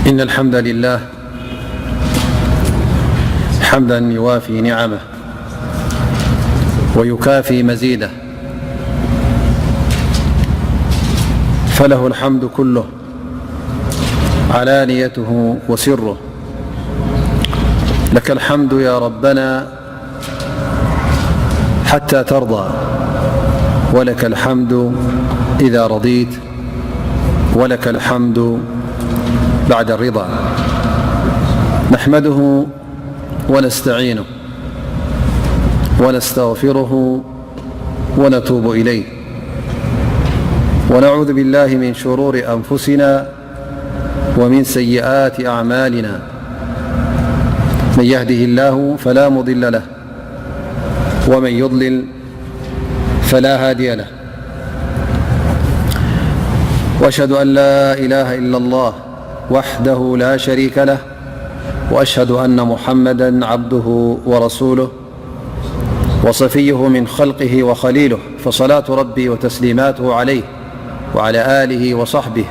إن الحمد لله حمدا يوافي نعمه ويكافي مزيده، فله الحمد كله علانيته وسره. لك الحمد يا ربنا حتى ترضى، ولك الحمد إذا رضيت، ولك الحمد بعد الرضا. نحمده ونستعينه ونستغفره ونتوب إليه، ونعوذ بالله من شرور أنفسنا ومن سيئات أعمالنا. من يهده الله فلا مضل له، ومن يضلل فلا هادي له. وأشهد أن لا إله إلا الله وحده لا شريك له، وأشهد أن محمدا عبده ورسوله، وصفيه من خلقه وخليله، فصلاة ربي وتسليماته عليه وعلى آله وصحبه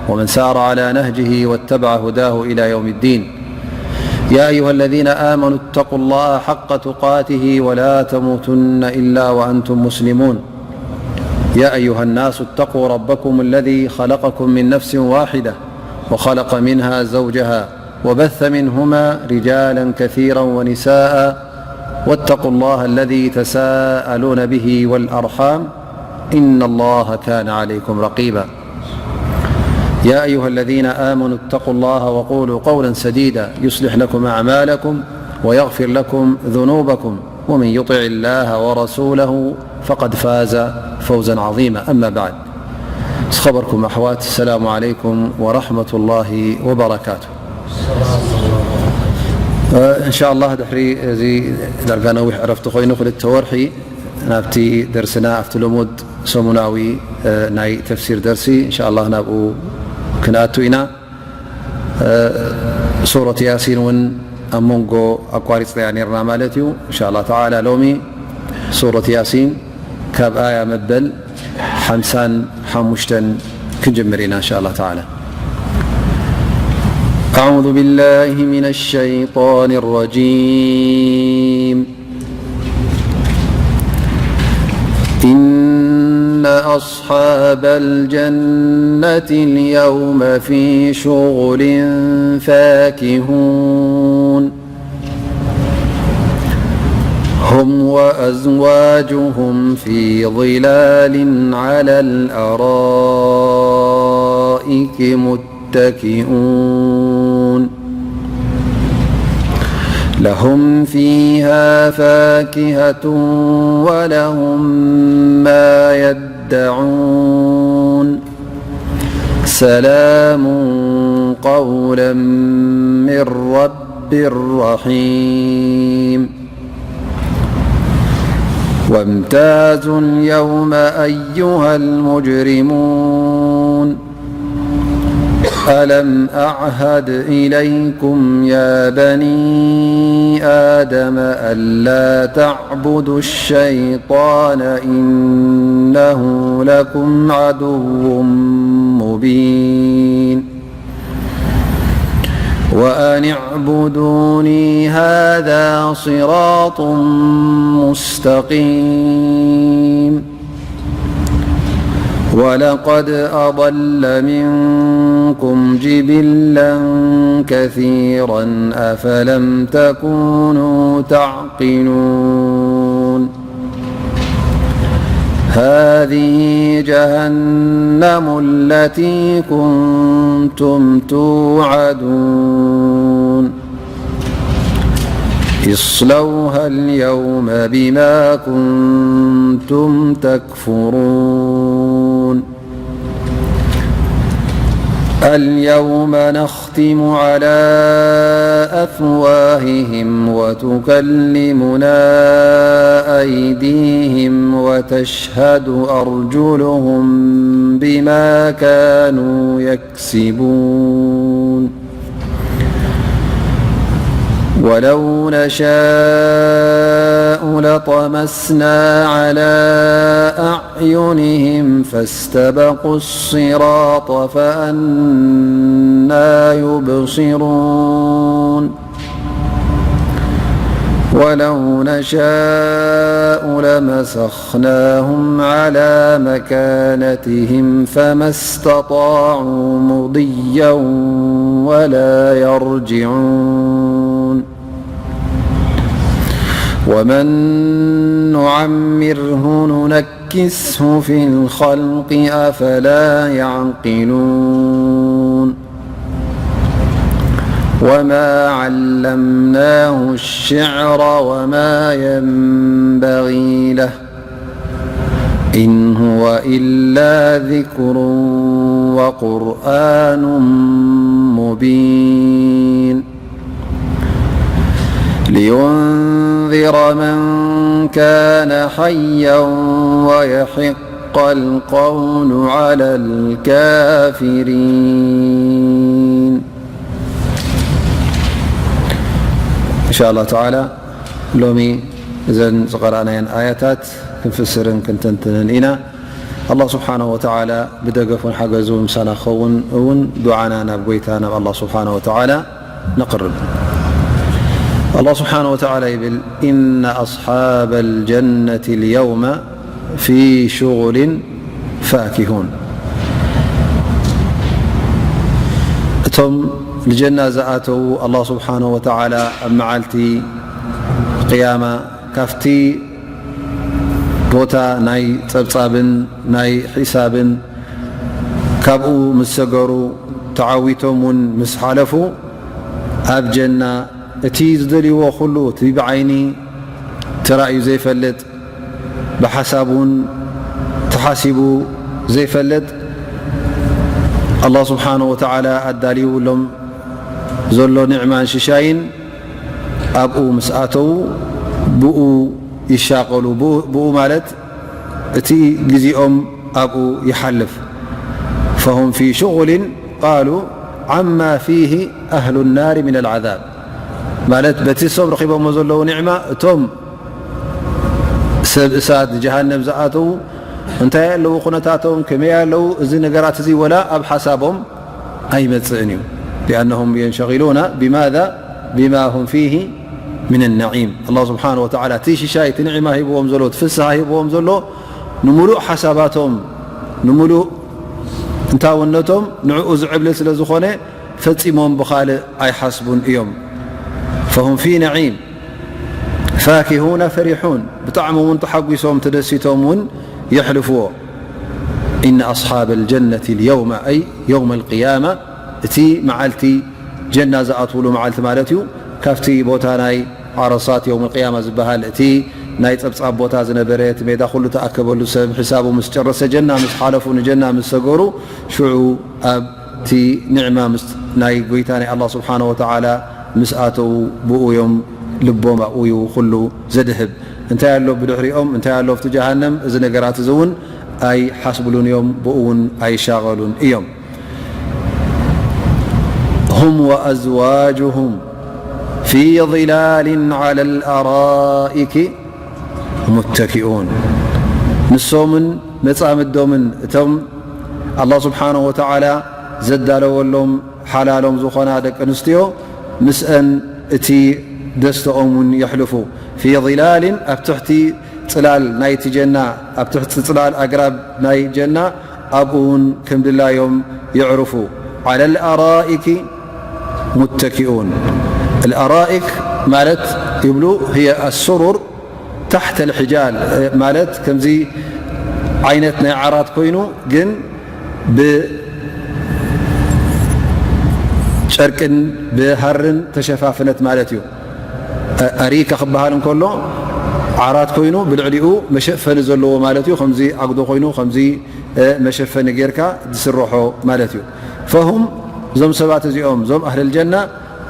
ومن سار على نهجه واتبع هداه إلى يوم الدين. يا أيها الذين آمنوا اتقوا الله حق تقاته ولا تموتن إلا وأنتم مسلمون. يا أيها الناس اتقوا ربكم الذي خلقكم من نفس واحدة وخلق منها زوجها وبث منهما رجالا كثيرا ونساء، واتقوا الله الذي تساءلون به والأرحام، إن الله كان عليكم رقيبا. يا أيها الذين آمنوا اتقوا الله وقولوا قولا سديدا يصلح لكم أعمالكم ويغفر لكم ذنوبكم، ومن يطع الله ورسوله فقد فاز فوزا عظيما. أما بعد، ዝኸበርኩም ኣሕዋት፣ ሰላሙ ዓለይኩም ወራሕመቱላሂ ወበረካቱ። እንሻ ኣላህ፣ ድሕሪ እዚ ዳርጋ ነዊሕ ዕረፍቲ ኮይኑ፣ ክልተ ወርሒ ናብቲ ደርስና፣ ኣብቲ ልሙድ ሰሙናዊ ናይ ተፍሲር ደርሲ፣ እንሻ ኣላህ ናብኡ ክንኣቱ ኢና። ሱረት ያሲን እውን ኣብ መንጎ ኣቋሪፅናያ ነይርና ማለት እዩ። እንሻ ኣላህ ተዓላ ሎሚ ሱረት ያሲን ካብ ኣያ መበል ሓምሳን ሓሙሽተን ክንጅምር ኢና እንሻ ኣላህ ተዓላ። أعوذ بالله من الشيطان الرجيم. إن أصحاب الجنة اليوم في شغل فاكهون. هم وأزواجهم في ظلال على الأرائك متكئون. لهم فيها فاكهة ولهم ما يدعون. سلام قولا من رب رحيم. وامتازوا اليوم أيها المجرمون. ألم أعهد إليكم يا بني آدم ألا تعبدوا الشيطان إنه لكم عدو مبين. وأن اعبدوني هذا صراط مستقيم. ولقد أضل منكم جبلا كثيرا أفلم تكونوا تعقلون. هذه جهنم التي كنتم توعدون. اصلوها اليوم بما كنتم تكفرون. اليوم نختم على أفواههم وتكلمنا أيديهم وتشهد أرجلهم بما كانوا يكسبون. ولو نشاء لطمسنا على أعينهم فاستبقوا الصراط فأنى يبصرون. ولو نشاء لمسخناهم على مكانتهم فما استطاعوا مضيا ولا يرجعون. ومن نعمره ننكسه في الخلق أفلا يعقلون. وما علمناه الشعر وما ينبغي له، إن هو إلا ذكر وقرآن مبين. لينذر من كان حيا ويحق القول على الكافرين. إن شاء الله تعالى، ሎሚ እዘን ዝቐረኣናየን ኣያታት ክንፍስርን ክንተንትንን ኢና። ኣላህ ስብሓነሁ ወተዓላ ብደገፉን ሓገዙን ምሳና ክኸውን እውን ዱዓና ናብ ጎይታ ናብ ኣላህ ስብሓነሁ ወተዓላ ነቕርብ። ኣላህ ስብሓነሁ ወተዓላ ይብል፣ إن أصحاب الجنة اليوم في شغل فاكهون። እቶም ልጀና ዝኣተዉ ኣላህ ስብሓነሁ ወተዓላ ኣብ መዓልቲ ቅያማ ካብቲ ቦታ ናይ ጸብጻብን ናይ ሒሳብን ካብኡ ምስ ሰገሩ ተዓዊቶም እውን ምስ ሓለፉ ኣብ ጀና እቲ ዝደልይዎ ኩሉ እቲ ብዓይኒ ተራእዩ ዘይፈልጥ ብሓሳብ እውን ተሓሲቡ ዘይፈልጥ ኣላህ ስብሓነሁ ወተዓላ ኣዳልዩሎም ዘሎ ኒዕማን ሽሻይን ኣብኡ ምስ ኣተዉ ብኡ ይሻቐሉ። ብኡ ማለት እቲ ግዜኦም ኣብኡ ይሓልፍ። فهم في شغل قالوا عما فيه أهل النار من العذاب ማለት በቲ እሶም ረኺቦሞ ዘለዉ ኒዕማ እቶም ሰብ እሳት ጀሃነም ዝኣተዉ እንታይ ኣለዉ ኩነታቶም ከመይ ኣለዉ እዚ ነገራት እዚ ወላ ኣብ ሓሳቦም ኣይመጽእን እዩ። لأنهم ينشغلون بماذا؟ بما هم فيه من النعيم. ኣላህ ስብሓነሁ ወተዓላ እቲ ሽሻይ እቲ ንዒማ ሂብዎም ዘሎ እቲ ፍስሃ ሂብዎም ዘሎ ንምሉእ ሓሳባቶም ንምሉእ እንታውነቶም ንዕኡ ዝዕብልል ስለ ዝኾነ ፈጺሞም ብኻልእ ኣይሓስቡን እዮም። فهم في نعيم فاكهون فرحون ብጣዕሚ እውን ተሓጒሶም ተደሲቶም እውን የሕልፍዎ። إن أصحاب الجنة اليوم أي يوم القيامة እቲ መዓልቲ ጀና ዝኣትውሉ መዓልቲ ማለት እዩ። ካብቲ ቦታ ናይ ዓረሳት የውም ቅያማ ዝበሃል እቲ ናይ ጸብጻብ ቦታ ዝነበረ እቲ ሜዳ ኩሉ ተኣከበሉ ሰብ ሕሳቡ ምስ ጨረሰ ጀና ምስ ሓለፉ ንጀና ምስ ሰገሩ ሽዑ ኣብቲ ኒዕማ ምስ ናይ ጎይታ ናይ ኣላህ ስብሓነ ወተዓላ ምስ ኣተዉ ብኡ እዮም ልቦም ኣብኡ እዩ ኩሉ ዘድህብ። እንታይ ኣሎ ብድሕሪኦም እንታይ ኣሎ ኣብቲ ጀሃነም እዚ ነገራት እዚ እውን ኣይሓስብሉን እዮም ብኡ እውን ኣይሻቐሉን እዮም። هم وأزواجهم في ظلال على الأرائك متكئون ንሶምን መጻምዶምን እቶም ኣላህ ስብሓነሁ ወተዓላ ዘዳለወሎም ሓላሎም ዝኾና ደቂ ኣንስትዮ ምስአን እቲ ደስተኦም እውን የሕልፉ في ظلال ኣብ ትሕቲ ጽላል ናይቲ ጀና ኣብ ትሕቲ ጽላል ኣግራብ ናይ ጀና ኣብኡ እውን ከም ድላዮም የዕርፉ على الأرائك متكئون الأرائك ማለት ይብሉ هي السرر تحت الحجال ማለት ከምዚ ዓይነት ናይ ዓራት ኮይኑ ግን ብጨርቅን ብሃርን ተሸፋፍነት ማለት እዩ። ኣሪካ ክበሃል እንከሎ ዓራት ኮይኑ ብልዕሊኡ መሸፈኒ ዘለዎ ማለት እዩ። ከምዚ ኣጉዶ ኮይኑ ከምዚ መሸፈኒ ጌርካ ዝስርሖ ማለት እዩ። فهم እዞም ሰባት እዚኦም እዞም ኣህለል ጀና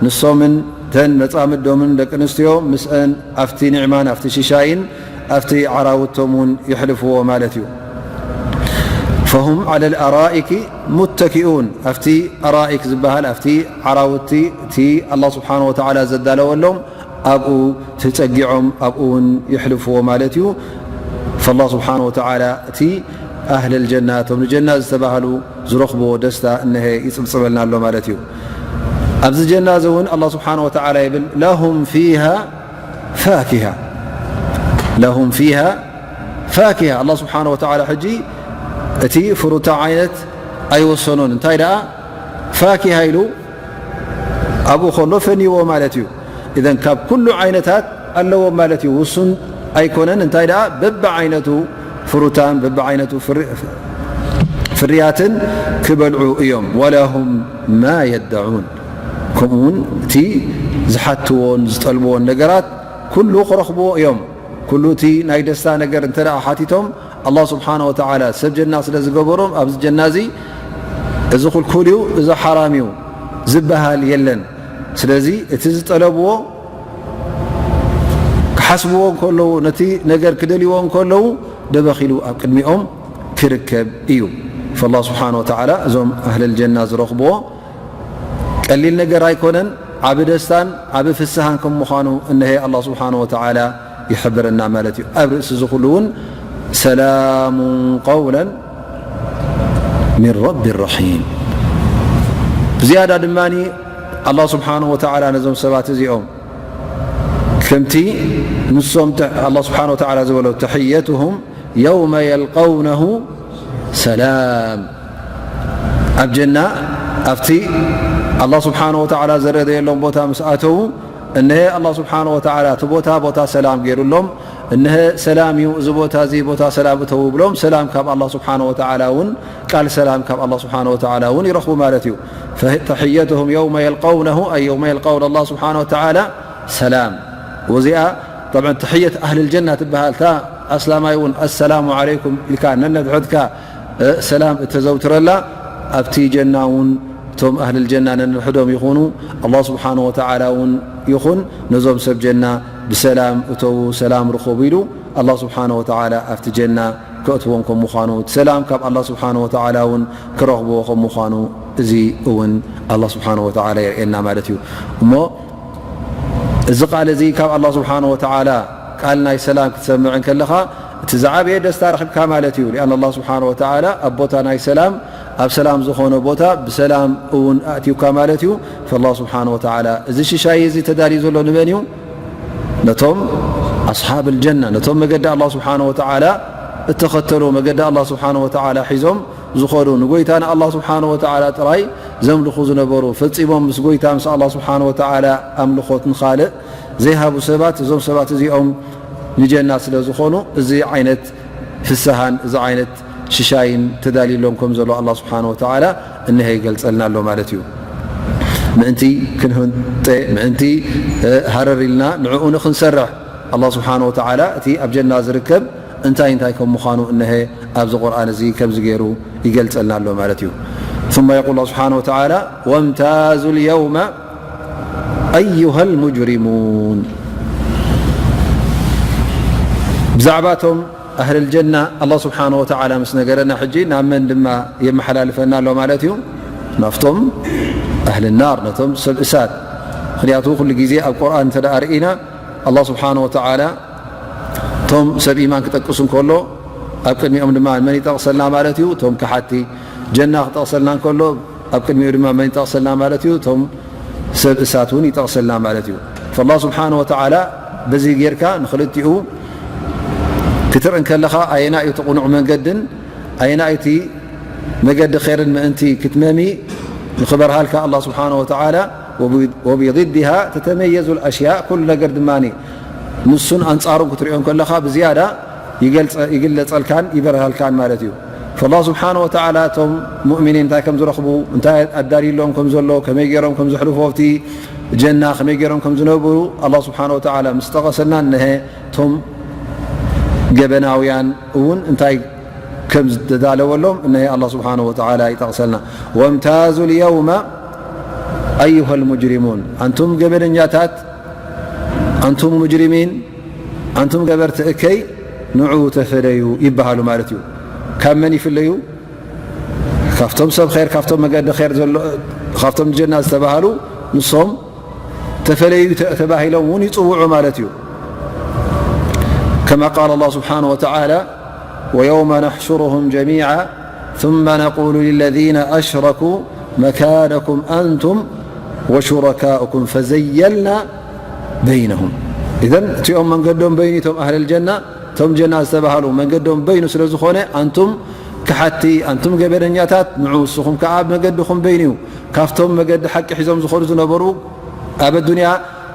ንሶምን ተን መጻምዶምን ደቂ ኣንስትዮ ምስአን ኣብቲ ኒዕማን ኣብቲ ሽሻይን ኣብቲ ዓራውቶም እውን የሕልፍዎ ማለት እዩ። فهم على الأرائك متكئون ኣብቲ ኣራኢክ ዝበሃል ኣብቲ ዓራውቲ እቲ ኣላህ ስብሓነ ወተዓላ ዘዳለወሎም ኣብኡ ተጸጊዖም ኣብኡ እውን የሕልፍዎ ማለት እዩ። ፈላህ ስብሓነ ወተዓላ እቲ ኣህለል ጀና እቶም ንጀና ዝተባህሉ ዝረኽብዎ ደስታ እነሀ ይጽብጽበልና ኣሎ ማለት እዩ። ኣብዚ ጀና እዚ እውን ኣላህ ስብሓነ ወተዓላ ይብል ለሁም ፊሃ ፋኪሃ ለሁም ፊሃ ፋኪሃ ኣላህ ስብሓነ ወተዓላ ሕጂ እቲ ፍሩታ ዓይነት ኣይወሰኖን። እንታይ ደኣ ፋኪሃ ኢሉ ኣብኡ ከሎ ፈንይዎ ማለት እዩ። እዘን ካብ ኩሉ ዓይነታት ኣለዎም ማለት እዩ። ውሱን ኣይኮነን። እንታይ ደኣ በብዓይነቱ ፍሩታን በብዓይነቱ ፍርያትን ክበልዑ እዮም። ወለሁም ማ የደዑን ከምኡውን እቲ ዝሓትዎን ዝጠልብዎን ነገራት ኩሉ ክረኽብዎ እዮም። ኩሉ እቲ ናይ ደስታ ነገር እንተ ሓቲቶም ኣላህ ስብሓነ ወተዓላ ሰብ ጀና ስለ ዝገበሮም ኣብዚ ጀና እዚ እዚ ክልኩል እዩ፣ እዚ ሓራም እዩ ዝበሃል የለን። ስለዚ እቲ ዝጠለብዎ ክሓስብዎ እንከለዉ ነቲ ነገር ክደልይዎ እንከለዉ ደበኺሉ ኣብ ቅድሚኦም ክርከብ እዩ። ፈላህ ስብሓነ ወተዓላ እዞም ኣህለል ጀና ዝረኽብዎ ቀሊል ነገር ኣይኮነን። ዓቢ ደስታን ዓቢ ፍስሃን ከም ምዃኑ እነሀ ኣላህ ስብሓነ ወተዓላ ይሕብረና ማለት እዩ። ኣብ ርእሲ እዚ ኩሉ እውን ሰላሙን ቀውለን ሚን ረቢ ረሒም። ብዝያዳ ድማ ኣላህ ስብሓነ ወተዓላ ነዞም ሰባት እዚኦም ከምቲ ንሶም ኣላህ ስብሓነ ወተዓላ ዝበሎ ተሕየትሁም የውመ የልቀውነሁ ሰላም ኣብ ጀና ኣብቲ ኣላህ ስብሓነ ወተዓላ ዘረደየሎም ቦታ ምስ ኣተዉ እነሀ ኣላህ ስብሓነ ወተዓላ እቲ ቦታ ቦታ ሰላም ገይሩሎም እነሀ ሰላም እዩ እዚ ቦታ እዚ ቦታ ሰላም እተው ብሎም ሰላም ካብ ኣላህ ስብሓነ ወተዓላ እውን ቃል ሰላም ካብ ኣላህ ስብሓነ ወተዓላ እውን ይረኽቡ ማለት እዩ። ተሕየትሁም የውመ የልቀውነሁ ኣይ የውመ የልቀውነ ኣላህ ስብሓነ ወተዓላ ሰላም ወዚኣ ጠብዐን ተሕየት ኣህልል ጀና ትበሃል እታ ኣስላማይ እውን ኣሰላሙ ዓለይኩም ኢልካ ነነድሕድካ ሰላም እተዘውትረላ ኣብቲ ጀና እውን እቶም ኣህልል ጀና ነንድሕዶም ይኹኑ ኣላህ ስብሓነ ወተዓላ እውን ይኹን ነዞም ሰብ ጀና ብሰላም እተዉ ሰላም ርኸቡ ኢሉ ኣላህ ስብሓነ ወተዓላ ኣብቲ ጀና ከእትዎም ከም ምዃኑ እቲ ሰላም ካብ ኣላህ ስብሓነ ወተዓላ እውን ክረኽብዎ ከም ምዃኑ እዚ እውን ኣላህ ስብሓነ ወተዓላ የርእየና ማለት እዩ። እሞ እዚ ቃል እዚ ካብ ኣላህ ስብሓነ ወተዓላ ቃል ናይ ሰላም ክትሰምዕ እንከለኻ እቲ ዝዓበየ ደስታ ረኺብካ ማለት እዩ። ሊኣን ኣላህ ስብሓነ ወተዓላ ኣብ ቦታ ናይ ሰላም ኣብ ሰላም ዝኾነ ቦታ ብሰላም እውን ኣእትዩካ ማለት እዩ። ፈላህ ስብሓነ ወተዓላ እዚ ሽሻይ እዚ ተዳልዩ ዘሎ ንመን እዩ? ነቶም ኣስሓብ ልጀና ነቶም መገዲ ኣላህ ስብሓነ ወተዓላ እተኸተሉ መገዲ ኣላህ ስብሓነ ወተዓላ ሒዞም ዝኸዱ ንጎይታ ንኣላህ ስብሓነ ወተዓላ ጥራይ ዘምልኹ ዝነበሩ ፈጺሞም ምስ ጎይታ ምስ ኣላህ ስብሓነ ወተዓላ ኣምልኾት ንኻልእ ዘይሃቡ ሰባት እዞም ሰባት እዚኦም ንጀና ስለ ዝኾኑ እዚ ዓይነት ፍስሃን እዚ ዓይነት ሽሻይን ተዳልዩሎም ከም ዘሎ ኣላህ ስብሓነ ወተዓላ እነሀ ይገልጸልና ኣሎ ማለት እዩ። ምእንቲ ክንህንጠ ምእንቲ ሃረር ኢልና ንዕኡ ንክንሰርሕ ኣላህ ስብሓነ ወተዓላ እቲ ኣብ ጀና ዝርከብ እንታይ እንታይ ከም ምዃኑ እነሀ ኣብዚ ቁርኣን እዚ ከምዚ ገይሩ ይገልጸልና ኣሎ ማለት እዩ። ثم يقول الله سبحانه وتعالى وامتازوا اليوم أيها المجرمون ብዛዕባቶም ኣህል ጀና ኣላህ ስብሓነ ወተዓላ ምስ ነገረና ሕጂ ናብ መን ድማ የመሓላልፈና ኣሎ ማለት እዩ? ናፍቶም ኣህል ናር ነቶም ሰብ እሳት። ምክንያቱ ኩሉ ግዜ ኣብ ቁርኣን እንተ ደኣ ርኢና ኣላህ ስብሓነ ወተዓላ እቶም ሰብ ኢማን ክጠቅስ እንከሎ ኣብ ቅድሚኦም ድማ መን ይጠቕሰልና ማለት እዩ? እቶም ከሓቲ። ጀና ክጠቕሰልና እንከሎ ኣብ ቅድሚኡ ድማ መን ይጠቕሰልና ማለት እዩ? እቶም ሰብ እሳት እውን ይጠቕሰልና ማለት እዩ። ፈላህ ስብሓነ ወተዓላ በዚ ጌርካ ንክልቲኡ ክትርኢ እንከለኻ ኣየና እዩ እቲ ቁኑዕ መንገድን ኣየና እዩ እቲ መገዲ ኸይርን ምእንቲ ክትመሚ ንክበርሃልካ ኣላህ ስብሓነ ወተዓላ ወቢضድሃ ተተመየዙ ኣሽያእ ኩሉ ነገር ድማ ንሱን ኣንጻሩን ክትሪኦ እንከለኻ ብዝያዳ ይገልጸ- ይግለጸልካን ይበርሃልካን ማለት እዩ። ፈላህ ስብሓነ ወተዓላ እቶም ሙእሚኒን እንታይ ከም ዝረኽቡ እንታይ ኣዳልዩሎም ከም ዘሎ ከመይ ገይሮም ከም ዝሕልፎ ኣብቲ ጀና ከመይ ገይሮም ከም ዝነብሩ ኣላህ ስብሓነ ወተዓላ ምስ ጠቐሰልና እነሀ እቶም ገበናውያን እውን እንታይ ከም ዝተዳለወሎም እነሀ ኣላህ ስብሓነ ወተዓላ ይጠቕሰልና። ወምታዙ ልየውመ ኣዩሃ ልሙጅሪሙን ኣንቱም ገበነኛታት ኣንቱም ሙጅሪሚን ኣንቱም ገበርቲ እከይ ንዑ ተፈለዩ ይበሃሉ ማለት እዩ። ካብ መን ይፍለዩ? ካብቶም ሰብ ር፣ ካብቶም መገዲ ር ዘሎ፣ ካብቶም ጀና ዝተባሃሉ ንሶም ተፈለዩ ተ-፣ ተባሂሎም እውን ይፅውዑ ማለት እዩ። كما قال الله سبحانه وتعالى: ويوم نحشرهم جميعا ثم نقول للذين أشركوا مكانكم أنتم وشركاؤكم فزيلنا بينهم. إذن እቲኦም መንገዶም በይኑ፣ እቶም ኣህለል ጀና፣ እቶም ጀና ዝተባሃሉ መንገዶም በይኑ ስለ ዝኾነ፣ ኣንቱም ከሓቲ፣ ኣንቱም ገበነኛታት፣ ንዑ ንስኹም ከኣ መገድኹም በይኑ እዩ። ካብቶም መገዲ ሓቂ ሒዞም ዝኾኑ ዝነበሩ ኣብ ኣዱንያ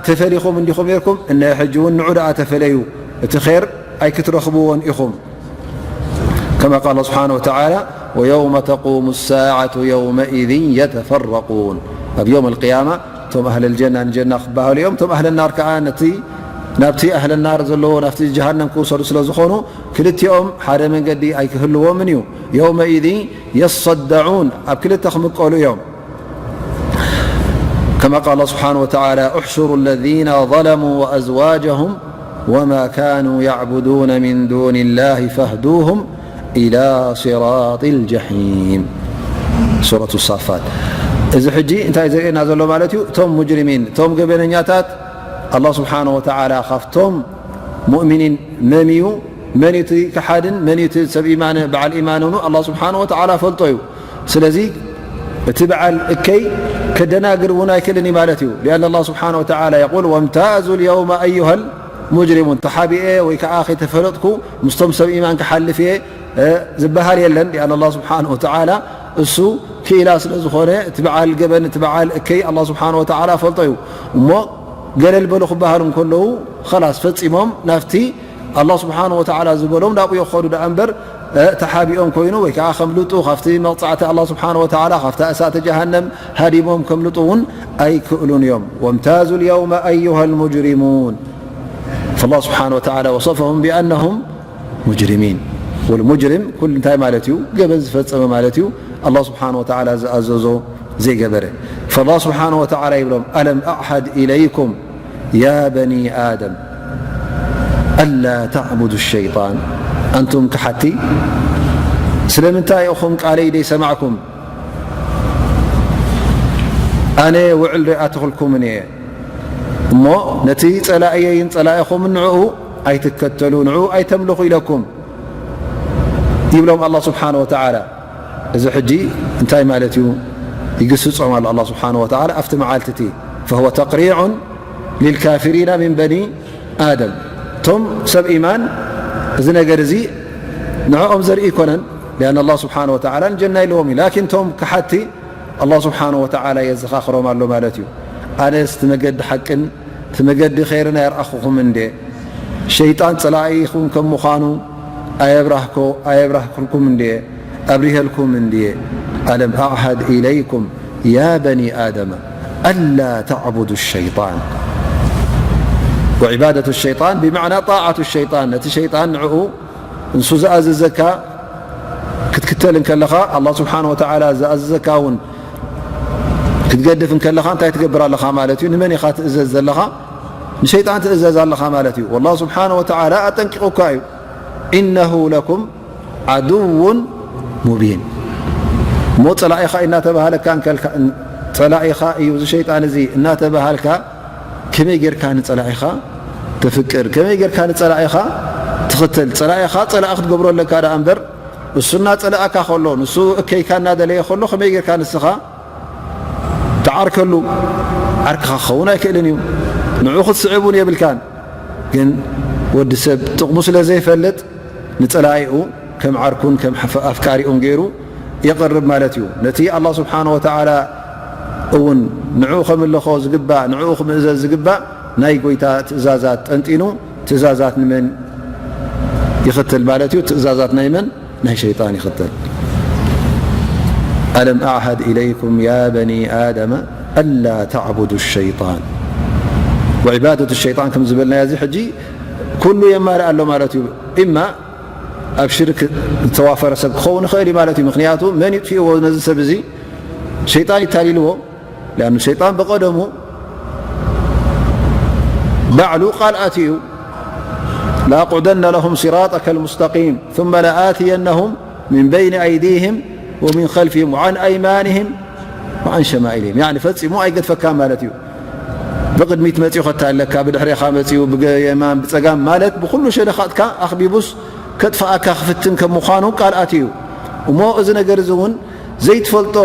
ተፈሊኹም እንዲኹም ነርኩም፣ እነ ሕጂ እውን ንዑ ደኣ ተፈለዩ፣ እቲ ኼር ኣይክትረኽብዎን ኢኹም። كما قال سبحانه وتعالى: ويوم تقوم الساعة يومئذ يتفرقون. ኣብ يوم القيامة እቶም ኣህለል ጀና ንጀና ክበሃሉ እዮም፣ እቶም ኣህለል ናር ከኣ ነቲ፣ ናብቲ ኣህለል ናር ዘለዎ ናብቲ ጀሃነም ክውሰዱ ስለ ዝኾኑ፣ ክልቲኦም ሓደ መንገዲ ኣይክህልዎምን እዩ። يومئذ يصدعون، ኣብ ክልተ ክምቀሉ እዮም። كما قال الله سبحانه وتعالى: احشروا الذين ظلموا وأزواجهم وما كانوا يعبدون من دون الله فاهدوهم إلى صراط الجحيم. ሱረቱ ሳፋት። እዚ ሕጂ እንታይ ዘርእየና ዘሎ ማለት እዩ? እቶም ሙጅሪሚን፣ እቶም ገበነኛታት፣ ኣላህ ስብሓነ ወተዓላ ካብቶም ሙእሚኒን መን እዩ፣ መን እዩ እቲ ከሓድን መን እዩ እቲ ሰብ ኢማን፣ በዓል ኢማን ሆኑ ኣላህ ስብሓነ ወተዓላ ፈልጦ እዩ። ስለዚ እቲ በዓል እከይ ከደናግር እውን ኣይክእልን እዩ ማለት እዩ። لأن الله سبحانه وتعالى يقول: وامتازوا اليوم أيها المجرمون። ተሓቢኤ ወይ ከዓ ከይተፈለጥኩ ምስቶም ሰብ ኢማን ክሓልፍ እየ፣ እ፣ ዝበሃል የለን። لأن الله سبحانه وتعالى እሱ ክኢላ ስለ ዝኾነ፣ እቲ በዓል ገበን፣ እቲ በዓል እከይ ኣላህ ስብሓነ ወተዓላ ፈልጦ እዩ። እሞ ገለል በሉ ክበሃሉ እንከለዉ፣ ኸላስ ፈጺሞም ናብቲ ኣላህ ስብሓነ ወተዓላ ዝበሎም ናብኡ ይኸዱ ደኣ እምበር፣ እ፣ ተሓቢኦም ኮይኑ ወይ ከዓ ከምልጡ፣ ካብቲ መቕጻዕቲ ኣላህ ስብሓነ ወተዓላ፣ ካብታ እሳተ ጀሃነም ሃዲሞም ከምልጡ እውን ኣይክእሉን እዮም። وامتازوا اليوم أيها المجرمون. فالله سبحانه وتعالى وصفهم بأنهم مجرمين. والمجرم ኩሉ እንታይ ማለት እዩ? ገበን ዝፈጸመ ማለት እዩ። ኣላህ ስብሓነ ወተዓላ ዝኣዘዞ ዘይገበረ። فالله سبحانه وتعالى ይብሎም: ألم أعهد إليكم يا بني آدم ألا تعبدوا الشيطان. ኣንቱም ከሓቲ፣ ስለምንታይ ኢኹም ቃለይ ደይሰማዕኩም? ኣነ ውዕል ዶ ኣይኣተኹልኩምን እየ? እሞ ነቲ ጸላእየይን ጸላኢኹምን ንዕኡ ኣይትከተሉ፣ ንዕኡ ኣይተምልኹ ኢለኩም ይብሎም ኣላህ ስብሓነ ወተዓላ። እዚ ሕጂ እንታይ ማለት እዩ? ይግስጾም ኣሎ ኣላህ ስብሓነ ወተዓላ ኣብቲ መዓልቲ እቲ። فهو تقريع للكافرين من بني آدم. እቶም ሰብ ኢማን እዚ ነገር እዚ ንዕኦም ዘርኢ ኣይኮነን። لأن ኣላህ ስብሓነ ወተዓላ ንጀና ኢልዎም እዩ። ላኪን እቶም ከሓቲ ኣላህ ስብሓነ ወተዓላ የዘኻኽሮም ኣሎ ማለት እዩ። ኣነስ እቲ መገዲ ሓቅን እቲ መገዲ ኸይርን ኣየርኣኹኹምን እንዴ? ሸይጣን ጸላኢኹም ከም ምዃኑ ኣየብራህኮ-፣ ኣየብራህኩልኩም እንዴ? ኣብሪሀልኩም እንዴ? ألم أعهد إليكم يا بني آدم ألا تعبدوا الشيطان. وعبادة الشيطان بمعنى طاعة الشيطان. ነቲ ሸይጣን ንዕኡ ንሱ ዝኣዘዘካ ክትክተል እንከለኻ፣ ኣላህ ስብሓነ ወተዓላ ዝኣዘዘካ እውን ክትገድፍ እንከለኻ እንታይ ትገብር ኣለኻ ማለት እዩ? ንመን ኢኻ ትእዘዝ ዘለኻ? ንሸይጣን ትእዘዝ ኣለኻ ማለት እዩ። ወላህ ስብሓነ ወተዓላ ኣጠንቂቑካ እዩ። إنه لكم عدو مبين. እሞ ጸላኢኻ እዩ እናተባሃለካ እንከልካ-፣ ጸላኢኻ እዩ እዚ ሸይጣን እዚ እናተባሃልካ፣ ከመይ ጌርካ ንጸላኢኻ ተፍቅር? ከመይ ጌርካ ንጸላኢኻ ትኽተል? ጸላኢኻ ጸላኢ ክትገብሮ ኣለካ ደኣ እምበር፣ እሱ እናጸለኣካ ከሎ፣ ንሱ እከይካ እናደለየ ከሎ፣ ከመይ ጌርካ ንስኻ ትዓርከሉ? ዓርክኻ ክኸውን ኣይክእልን እዩ። ንዑ ክትስዕብ እውን የብልካን። ግን ወዲ ሰብ ጥቕሙ ስለ ዘይፈልጥ፣ ንጸላኢኡ ከም ዓርኩን ከም ሓፈ-፣ ኣፍቃሪኡን ገይሩ የቕርብ ማለት እዩ። ነቲ ኣላህ ስብሓነ ወተዓላ እውን ንዕኡ ከምልኾ ዝግባእ፣ ንዕኡ ክምእዘዝ ዝግባእ ናይ ጎይታ ትእዛዛት ጠንጢኑ፣ ትእዛዛት ንመን ይኽተል ማለት እዩ? ትእዛዛት ናይ መን? ናይ ሸይጣን ይኽተል። ألم أعهد إليكم يا بني آدم ألا تعبدوا الشيطان. وعبادة الشيطان ከም ዝበልናዮ እዚ ሕጂ ኩሉ የማልእ ኣሎ ማለት እዩ። ኢማ ኣብ ሽርክ ዝተዋፈረ ሰብ ክኸውን ይኽእል እዩ ማለት እዩ። ምኽንያቱ መን ይጥፍእዎ ነዚ ሰብ እዚ? ሸይጣን ይታሊልዎ። لأن ሸይጣን ብቐደሙ ባዕሉ ቃል ኣትዩ እዩ። لأقعدن لهم صراطك المستقيم ثم لآتينهم من بين أيديهم ومن خلفهم وعن أيمانهم وعن شمائلهم. يعني ፈጺሙ ኣይገድፈካ ማለት እዩ። ብቕድሚት መጺኡ ከታለካ፣ ብድሕሬኻ መጺኡ፣ ብየማን፣ ብጸጋም ማለት ብኹሉ ሸነኻትካ ኣኽቢቡስ ከጥፍኣካ ክፍትን ከም ምዃኑ ቃል ኣትዩ እዩ። እሞ እዚ ነገር እዚ እውን ዘይትፈልጦ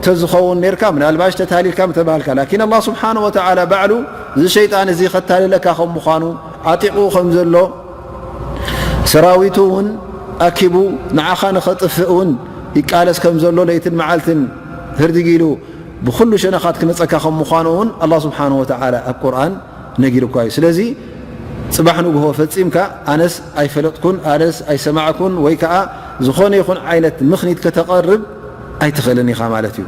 ተዝኸውን ኔርካ፣ ምናልባሽ ተታሊልካ ምተባህልካ። ላኪን ኣላህ ስብሓነ ወተዓላ ባዕሉ እዚ ሸይጣን እዚ ከታልለካ ከም ምዃኑ፣ ዓጢቑ ከም ዘሎ፣ ሰራዊቱ እውን ኣኪቡ ንዓኻ ንኸጥፍእ እውን ይቃለስ ከም ዘሎ፣ ለይትን መዓልትን ህርድግ ኢሉ ብኹሉ ሸነኻት ክመጸካ ከም ምዃኑ እውን ኣላህ ስብሓነ ወተዓላ ኣብ ቁርኣን ነጊሩካ እዩ። ስለዚ ጽባሕ ንግሆ ፈጺምካ ኣነስ ኣይፈለጥኩን፣ ኣነስ ኣይሰማዕኩን ወይ ከኣ ዝኾነ ይኹን ዓይነት ምኽኒት ከተቐርብ ኣይትኽእልን ኢኻ ማለት እዩ።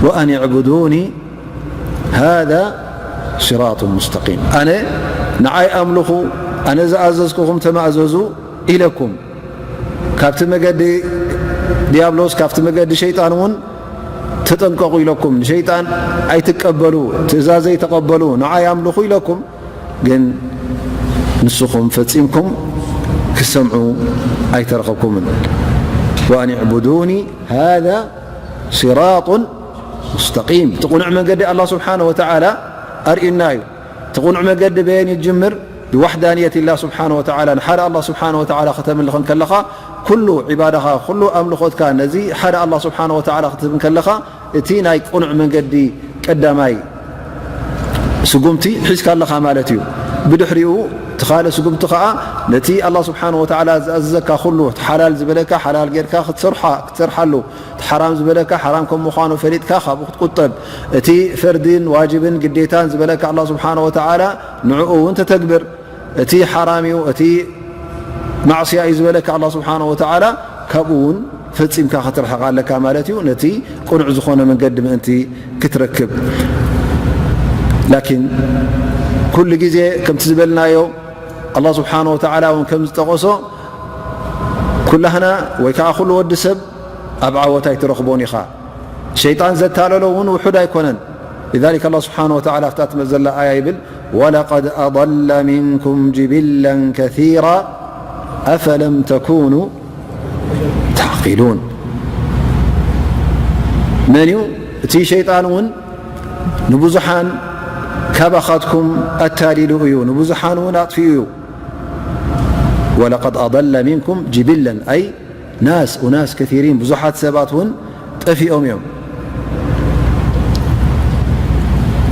وأن اعبدوني هذا صراط مستقيم. ኣነ ንዓይ ኣምልኹ፣ ኣነ ዝኣዘዝኩኹም ተማእዘዙ ኢለኩም። ካብቲ መገዲ ዲያብሎስ፣ ካብቲ መገዲ ሸይጣን እውን ተጠንቀቑ ኢለኩም። ንሸይጣን ኣይትቀበሉ፣ ትእዛዘይ ተቐበሉ፣ ንዓይ ኣምልኹ ኢለኩም። ግን ንስኹም ፈጺምኩም ክሰምዑ ኣይተረኸብኩምን። وأن اعبدوني هذا صراط مستقيم። እቲ ቁኑዕ መንገዲ ኣላህ ስብሓነ ወተዓላ ኣርእዩና እዩ። እቲ ቁኑዕ መገዲ በየን ይጅምር? ብዋሕዳንየት ኢላ ስብሓነ ወተዓላ፣ ንሓደ ኣላህ ስብሓነ ወተዓላ ከተምልኽ እንከለኻ፣ ኩሉ ዒባዳኻ፣ ኩሉ ኣምልኾትካ ነዚ ሓደ ኣላህ ስብሓነ ወተዓላ ክትህብ እንከለኻ፣ እቲ ናይ ቅኑዕ መንገዲ ቀዳማይ ስጉምቲ ሒዝካ ኣለኻ ማለት እዩ። ብድሕሪኡ እቲ ካልእ ስጉምቲ ኸዓ ነቲ ኣላህ ስብሓነ ወተዓላ ዝኣዘዘካ ኩሉ፣ እቲ ሓላል ዝበለካ ሓላል ጌርካ ክትሰርሓ-፣ ክትሰርሓሉ፣ እቲ ሓራም ዝበለካ ሓራም ከም ምዃኑ ፈሊጥካ ካብኡ ክትቁጠብ፣ እቲ ፈርድን ዋጅብን ግዴታን ዝበለካ ኣላህ ስብሓነ ወተዓላ ንዕኡ እውን ተተግብር። እቲ ሓራም እዩ፣ እቲ ማዕስያ እዩ ዝበለካ ኣላህ ስብሓነ ወተዓላ፣ ካብኡ እውን ፈጺምካ ክትርሕቕ ኣለካ ማለት እዩ፣ ነቲ ቅኑዕ ዝኾነ መንገዲ ምእንቲ ክትረክብ። ላኪን ኩሉ ግዜ ከምቲ ዝበልናዮ፣ ኣላህ ስብሓነ ወተዓላ እውን ከም ዝጠቐሶ፣ ኩላህና ወይ ከዓ ኩሉ ወዲ ሰብ ኣብ ዓወት ኣይትረኽቦን ኢኻ። ሸይጣን ዘታለሎ እውን ውሑድ ኣይኮነን። لذلك ኣላህ ስብሓነ ወተዓላ ኣብታ ትመጽእ ዘላ ኣያ ይብል፣ ولقد أضل منكم جبلا كثيرا أفلم تكونوا تعقلون። መን እዩ? እቲ ሸይጣን እውን ንብዙሓን ካባኻትኩም ኣታሊሉ እዩ፣ ንብዙሓን እውን ኣጥፊኡ እዩ። ولقد أضل منكم جبلا، أي ناس، أناس كثيرين، ብዙሓት ሰባት እውን ጠፊኦም እዮም።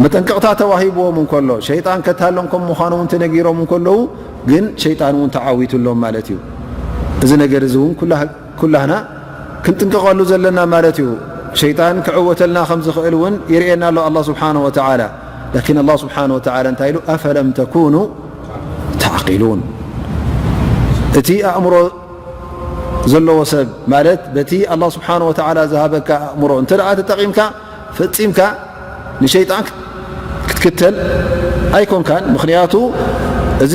መጠንቀቕታ ተዋሂብዎም እንከሎ፣ ሸይጣን ከታሎም ከም ምዃኑ እውን ተነጊሮም እንከለዉ፣ ግን ሸይጣን እውን ተዓዊቱሎም ማለት እዩ። እዚ ነገር እዚ እውን ኩላ-፣ ኩላህና ክንጥንቀቐሉ ዘለና ማለት እዩ። ሸይጣን ክዕወተልና ከም ዝኽእል እውን ይርእየና ኣሎ ኣላህ ስብሓነሁ ወተዓላ። ላኪን ኣላህ ስብሓነሁ ወተዓላ እንታይ ኢሉ? أفلم تكونوا تعقلون። እቲ ኣእምሮ ዘለዎ ሰብ ማለት በቲ ኣላህ ስብሓነሁ ወተዓላ ዝሃበካ ኣእምሮ እንተ ደኣ ተጠቒምካ፣ ፈጺምካ ንሸይጣን ክትክተል ኣይኮንካን። ምኽንያቱ እዚ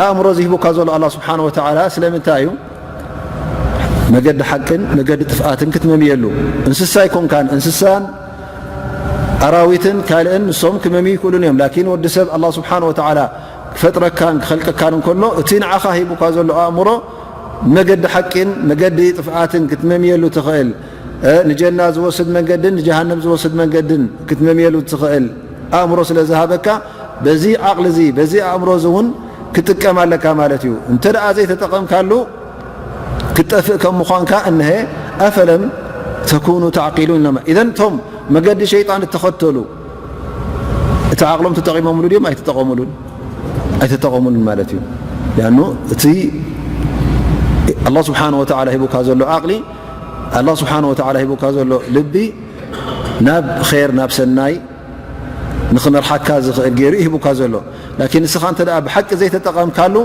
ኣእምሮ ዝሂቡካ ዘሎ ኣላህ ስብሓነሁ ወተዓላ ስለምንታይ እዩ? መገዲ ሓቅን መገዲ ጥፍኣትን ክትመምየሉ። እንስሳ ኣይኮንካን። እንስሳን ኣራዊትን ካልእን ንሶም ክመምዩ ይክእሉን እዮም። ላኪን ወዲ ሰብ ኣላህ ስብሓነሁ ወተዓላ ክፈጥረካን ክኸልቀካን እንከሎ፣ እቲ ንዓኻ ሂቡካ ዘሎ ኣእምሮ መገዲ ሓቂን መገዲ ጥፍኣትን ክትመምየሉ ትኽእል፣ እ፣ ንጀና ዝወስድ መንገድን ንጀሃነም ዝወስድ መንገድን ክትመምየሉ ትኽእል ኣእምሮ ስለ ዝሃበካ፣ በዚ ዓቕሊ እዚ፣ በዚ ኣእምሮ እዚ እውን ክትጥቀም ኣለካ ማለት እዩ። እንተ ደኣ ዘይተጠቐምካሉ፣ ክትጠፍእ ከም ምዃንካ እነሀ፣ أفلم تكونوا تعقلون ኢልና። ኢዘን እቶም መገዲ ሸይጣን እተኸተሉ፣ እቲ ዓቕሎም ተጠቒሞምሉ ድዮም ኣይተጠቐሙሉን? ኣይተጠቐሙሉን ማለት እዩ። ሊኣኑ እቲ ኣላህ ስብሓነሁ ወተዓላ ሂቡካ ዘሎ ዓቕሊ፣ ኣላህ ስብሓነሁ ወተዓላ ሂቡካ ዘሎ ልቢ ናብ ኼር፣ ናብ ሰናይ ንኽመርሓካ ዝኽእል ገይሩ ይህቡካ ዘሎ። ላኪን ንስኻ እንተ ደኣ ብሓቂ ዘይተጠቐምካሉ፣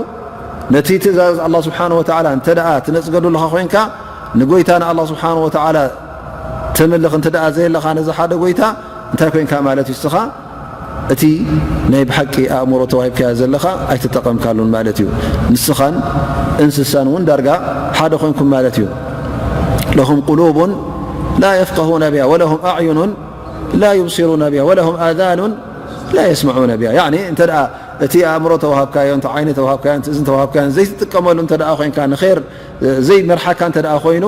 ነቲ ትእዛዝ ኣላህ ስብሓነሁ ወተዓላ እንተ ደኣ ትነጽገሉ ኣለኻ ኮይንካ፣ ንጎይታ ንኣላህ ስብሓነሁ ወተዓላ ተምልኽ እንተ ደኣ ዘየለኻ፣ ነዚ ሓደ ጎይታ እንታይ ኮይንካ ማለት እዩ? ንስኻ እቲ ናይ ብሓቂ ኣእምሮ ተዋሂብካዮ ዘለኻ ኣይተጠቐምካሉን ማለት እዩ። ንስኻን እንስሳን እውን ዳርጋ ሓደ ኮይንኩም ማለት እዩ። لهم قلوب لا يفقهون بها ولهم أعين لا يبصرون بها ولهم آذان لا يسمعون بها። ያዕኒ እንተ ደኣ እቲ ኣእምሮ ተዋሃብካዮ፣ እንተ ዓይኒ ተዋሃብካዮ፣ እንተ እዝኒ ተዋሃብካዮ ዘይትጥቀመሉ እንተ ደኣ ኮይንካ፣ ንኸይር ዘይመርሓካ እንተ ደኣ ኮይኑ፣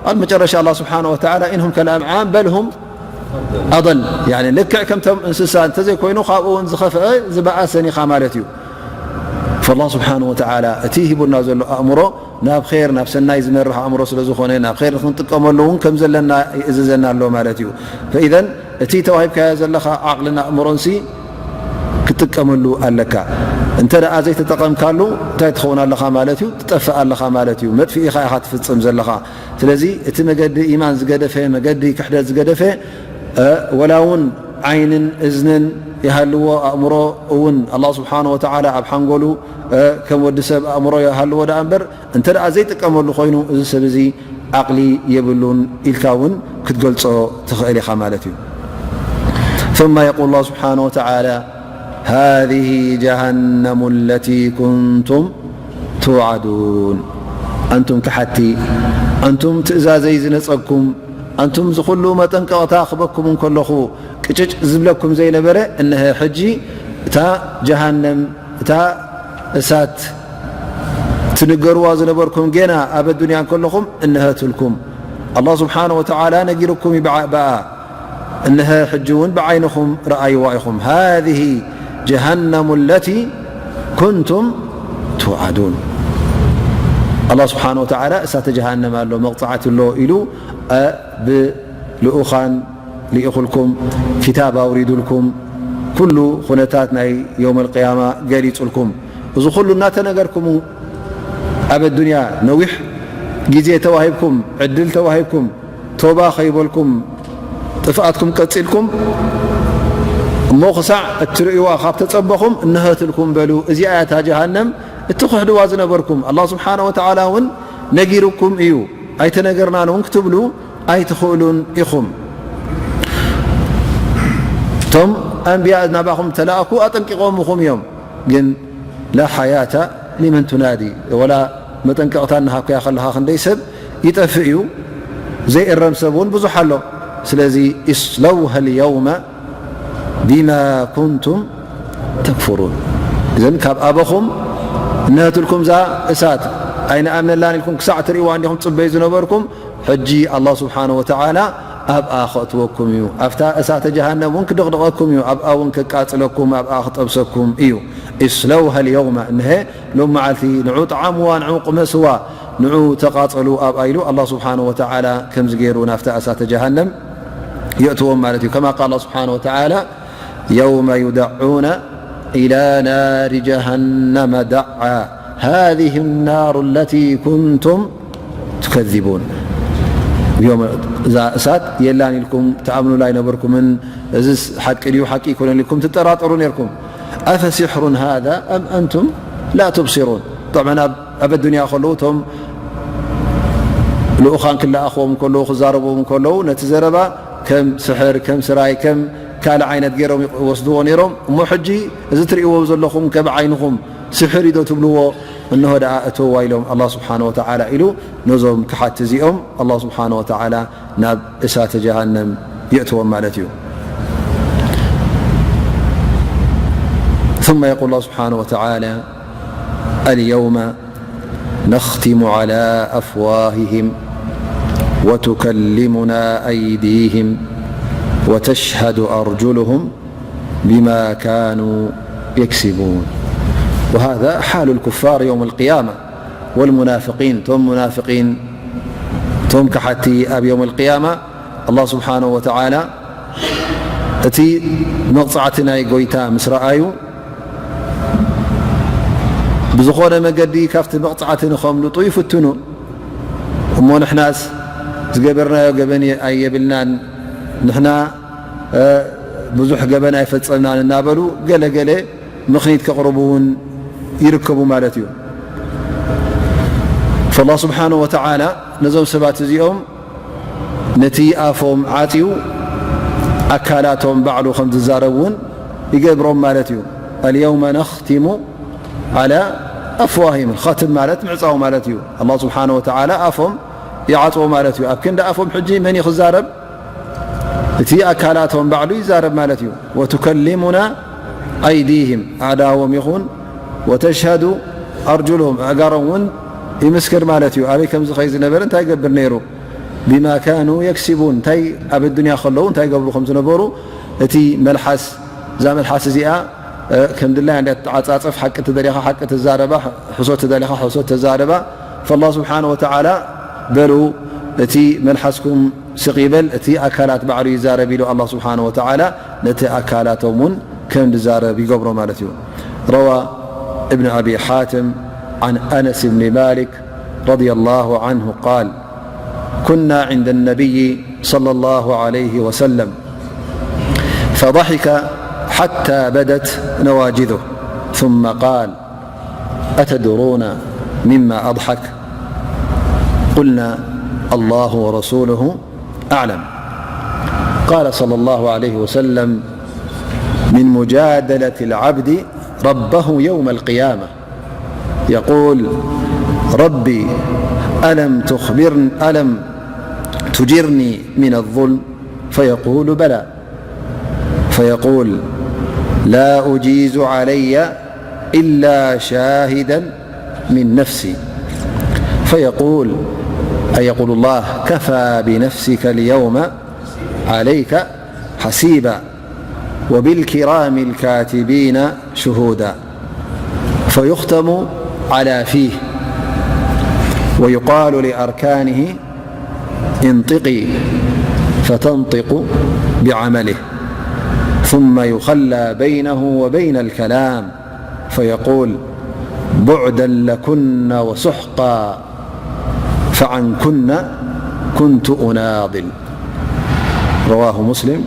ኣብ መጨረሻ ኣላህ ስብሓነ ወተዓላ፣ "ኢንሁም ከልኣንዓም በል ሁም ኣضል"፣ ያኒ ልክዕ ከምቶም እንስሳ እንተዘይኮይኑ ካብኡ እውን ዝኸፍአ ዝበኣሰን ኢኻ ማለት እዩ። ፈላህ ስብሓነ ወተዓላ እቲ ሂቡና ዘሎ ኣእምሮ ናብ ኸይር፣ ናብ ሰናይ ዝመርሕ ኣእምሮ ስለ ዝኾነ፣ ናብ ኸይር ክንጥቀመሉ እውን ከም ዘለና ይእዝዘና ኣሎ ማለት እዩ። ፈኢዘን እቲ ተዋሂብካዮ ዘለኻ ዓቕልን ኣእምሮንሲ ክትጥቀመሉ ኣለካ። እንተ ደኣ ዘይተጠቐምካሉ እንታይ ትኸውን ኣለኻ ማለት እዩ? ትጠፍእ ኣለኻ ማለት እዩ። መጥፍኢኻ ኢኻ ትፍጽም ዘለኻ። ስለዚ እቲ መገዲ ኢማን ዝገደፈ፣ መገዲ ክሕደት ዝገደፈ፣ እ፣ ወላ እውን ዓይንን እዝንን ይሃልዎ፣ ኣእምሮ እውን ኣላህ ስብሓነ ወተዓላ ኣብ ሓንጎሉ፣ እ፣ ከም ወዲ ሰብ ኣእምሮ ይሃልዎ ደኣ እምበር፣ እንተ ደኣ ዘይጥቀመሉ ኮይኑ፣ እዚ ሰብ እዚ ዓቕሊ የብሉን ኢልካ እውን ክትገልጾ ትኽእል ኢኻ ማለት እዩ። ثم يقول الله سبحانه وتعالى: هذه جهنم التي كنتم توعدون. ኣንቱም ከሓድቲ፣ ኣንቱም ትእዛዘይ ዝነጸግኩም፣ ኣንቱም ዝኹሉ መጠንቀቕታ ክበኩም እንከለኹ ቅጭጭ ዝብለኩም ዘይነበረ፣ እነሀ ሕጂ እታ ጀሃነም፣ እታ እሳት ትንገርዋ ዝነበርኩም ጌና ኣብ ኣዱንያ እንከለኹም እነሀትልኩም። ኣላህ ስብሓነ ወተዓላ ነጊሩኩም እዩ ብዓ-፣ ብኣ። እነሀ ሕጂ እውን ብዓይንኹም ረኣይዋ ኢኹም። ሃዚህ ጀሃነሙ ለቲ ኩንቱም ትውዓዱን። ኣላህ ስብሓነ ወተዓላ እሳተ ጀሃነም ኣሎ፣ መቕጻዕቲ ኣሎ ኢሉ፣ እ፣ ብልኡኻን ልኢኹልኩም፣ ኪታብ ኣውሪዱልኩም፣ ኩሉ ኩነታት ናይ የውመል ቅያማ ገሊጹልኩም። እዚ ኩሉ እናተነገርኩሙ፣ ኣብ ኣዱንያ ነዊሕ ግዜ ተዋሂብኩም፣ ዕድል ተዋሂብኩም፣ ቶባ ከይበልኩም ጥፍኣትኩም ቀጺልኩም፣ እሞ ክሳዕ እትርእይዋ ካብ ተጸበኹም፣ እንሀትልኩም በሉ። እዚኣ እያ እታ ጀሃነም እትኽሕድዋ ዝነበርኩም። ኣላህ ስብሓነ ወተዓላ እውን ነጊሩኩም እዩ፣ ኣይተነገርናን እውን ክትብሉ ኣይትኽእሉን ኢኹም። እቶም ኣንብያ ናባኹም ተላእኩ ኣጠንቂቖምኹም እዮም። ግን ላ ሓያተ ሊመን ቱናዲ፣ ወላ መጠንቀቕታ እናሃብካያ ከለኻ ክንደይ ሰብ ይጠፍእ እዩ፣ ዘይእረም ሰብ እውን ብዙሕ ኣሎ። ስለዚ እስለውሃ ልየውመ ቢማ ኩንቱም ተክፍሩን። እዘን ካብ ኣበኹም እነሀትልኩም እዛ እሳት ኣይንኣምነላን ኢልኩም ክሳዕ ትርእይዋ እንዲኹም ትጽበዩ ዝነበርኩም፣ ሕጂ ኣላህ ስብሓነ ወተዓላ ኣብኣ ከእትወኩም እዩ። ኣብታ እሳተ ጀሃነም እውን ክድቕድቐኩም እዩ። ኣብኣ እውን ከቃጽለኩም፣ ኣብኣ ክጠብሰኩም እዩ። እስለውሃ ልየውመ፣ እንሀ ሎም መዓልቲ ንዑ ጠዓምዋ፣ ንዑ ቅመስዋ፣ ንዑ ተቃጸሉ ኣብኣ ኢሉ ኣላህ ስብሓነ ወተዓላ ከምዚ ገይሩ ናብታ እሳተ ጀሃነም የእትዎም ማለት እዩ። ከማ ቃል ኣላህ ስብሓነ ወተዓላ፣ የውመ ዩደዑነ ኢላ ናሪ ጀሃነመ ደዓ፣ ሃዚህ ናሩ ለቲ ኩንቱም ትከዚቡን። ዮም፣ እዛ እሳት የላን ኢልኩም ትኣምኑላ ኣይነበርኩምን፣ እዚስ ሓቂ ድዩ ሓቂ ኣይኮነን ኢልኩም ትጠራጠሩ ነይርኩም። ኣፈሲሕሩን ሃዛ ኣም ኣንቱም ላ ቱብሲሩን። ጠብዓን ኣብ፣ ኣብ ኣዱንያ ከለዉ እቶም ልኡኻን ክለኣኽዎም ከለዉ፣ ክዛረብዎም ከለዉ፣ ነቲ ዘረባ ከም ስሕር፣ ከም ስራይ፣ ከም ካልእ ዓይነት ገይሮም ይወስድዎ ነይሮም። እሞ ሕጂ እዚ ትርእይዎ ዘለኹም ከ ብዓይንኹም ስሕር እዩ ዶ ትብልዎ? እንሆ ደኣ እተውዋ ኢሎም ኣላህ ስብሓነ ወተዓላ ኢሉ ነዞም ከሓድቲ እዚኦም ኣላህ ስብሓነ ወተዓላ ናብ እሳተ ጀሃነም የእትዎም ማለት እዩ። ثم يقول الله سبحانه وتعالى: اليوم نختم على أفواههم وتكلمنا أيديهم وتشهد أرجلهم بما كانوا يكسبون. وهذا حال الكفار يوم القيامة والمنافقين. ቶም ሙናፍቂን፣ ቶም ከሓድቲ ኣብ የውም ኣልቅያማ ኣላህ ስብሓነሁ ወተዓላ እቲ መቕጻዕቲ ናይ ጎይታ ምስ ረኣዩ፣ ብዝኾነ መገዲ ካብቲ መቕጻዕቲ ንኸምልጡ ይፍትኑ። እሞ ንሕናስ ዝገበርናዮ ገበን ኣየብልናን፣ ንሕና፣ እ፣ ብዙሕ ገበን ኣይፈጸምናን እናበሉ ገለ ገለ ምኽኒት ከቕርቡ እውን ይርከቡ ማለት እዩ። ፈላህ ስብሓነሁ ወተዓላ ነዞም ሰባት እዚኦም ነቲ ኣፎም ዓጽዩ ኣካላቶም ባዕሉ ከም ዝዛረብ እውን ይገብሮም ማለት እዩ። ኣልየውመ ነኽቲሙ ዓላ ኣፍዋሂም፣ ኸትም ማለት ምዕጻው ማለት እዩ። ኣላህ ስብሓነሁ ወተዓላ ኣፎም ይዓጽዎ ማለት እዩ። ኣብ ክንዲ ኣፎም ሕጂ መን እዩ ክዛረብ? እቲ ኣካላቶም ባዕሉ ይዛረብ ማለት እዩ። ወቱከሊሙና ኣይዲህም፣ ኣእዳዎም ይኹን፣ ወተሽሀዱ ኣርጁልሁም፣ ኣእጋሮም እውን ይምስክር ማለት እዩ። ኣበይ ከም ዝኸይ ዝነበረ፣ እንታይ ይገብር ነይሩ? ቢማ ካኑ የክሲቡን፣ እንታይ ኣብ ኣዱንያ ከለዉ እንታይ ይገብሩ ከም ዝነበሩ። እቲ መልሓስ፣ እዛ መልሓስ እዚኣ ከም ድላያ እንዳ ትዓጻጸፍ፣ ሓቂ ትደሊኻ ሓቂ ትዛረባ፣ ሕሶት ትደሊኻ ሕሶት ትዛረባ። ፈላ ስብሓን ወተዓላ በሉ፣ እቲ መልሓስኩም ስቕ ይበል፣ እቲ ኣካላት ባዕሉ ይዛረብ ኢሉ ኣላ ስብሓን ወተዓላ ነቲ ኣካላቶም እውን ከም ዝዛረብ ይገብሮ ማለት እዩ። ረዋ እብን ኣቢ ሓትም ዓን ኣነስ ብኒ ማሊክ ረዲየላሁ ዓንሁ ቃል፣ كنا عند النبي صلى الله عليه وسلم فضحك حتى بدت نواجذه ثم قال، أتدرون مما أضحك؟ قلنا، الله ورسوله أعلم. قال صلى الله عليه وسلم، من مجادلة العبد ربه يوم القيامة يقول، رب، ألم تخبرن-، ألم تجرني من الظلم؟ فيقول، بلى. فيقول، لا أجيز علي إلا شاهدا من نفسي. فيقول، أي يقول الله، كفى بنفسك اليوم عليك حسيبا، وبالكرام الكاتبين شهودا. فيختم على فيه، ويقال لأركانه، انطقي، فتنطق بعمله، ثم يخلى بينه وبين الكلام، فيقول، بعدا لكن وسحقا، فعنكن كنت أناضل. رواه مسلم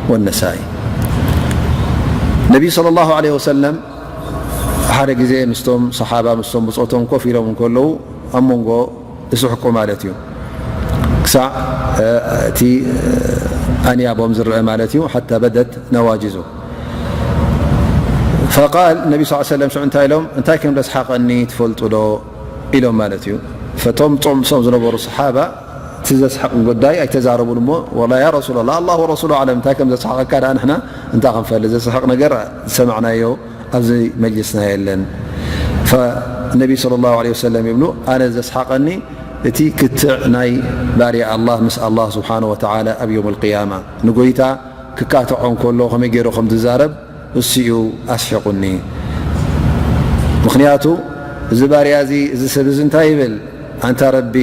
والنسائي. النبي صلى الله عليه وسلم ሓደ ግዜ ምስቶም ሰሓባ ምስቶም ብጾቶም ኮፍ ኢሎም እንከለዉ ኣብ መንጎ ይስሕቁ ማለት እዩ። ክሳዕ እቲ ኣንያቦም ዝረአ ማለት እዩ። ሓታ በደት ነዋጅዙ። ፈቃል ነቢ ስ ሰለም ሽዑ እንታይ ኢሎም፣ እንታይ ከም ዘስሓቐኒ ትፈልጡ ዶ ኢሎም ማለት እዩ። ፈቶም ጾም ሶም ዝነበሩ ሰሓባ እቲ ዘስሕቕ ጉዳይ ኣይተዛረቡን እሞ፣ ወላ ያ ረሱላላ ኣላሁ ወረሱሉ ኣዕለም፣ እንታይ ከም ዘስሓቐካ ደኣ ንሕና እንታይ ክንፈልጥ፣ ዘስሕቕ ነገር ዝሰማዕናዮ ኣብዚ መጅልስና የለን። ነቢ ሰለላሁ ዐለይሂ ወሰለም ይብሉ፣ ኣነ ዘስሓቐኒ እቲ ክትዕ ናይ ባርያ ኣላህ ምስ ኣላህ ስብሓነ ወተዓላ ኣብ የውም ኣልቅያማ ንጎይታ ክካትዖ እንከሎ ከመይ ገይሩ ከም ዝዛረብ እሱ እዩ ኣስሒቑኒ። ምኽንያቱ እዚ ባርያ እዚ፣ እዚ ሰብ እዚ እንታይ ይብል? ኣንታ ረቢ፣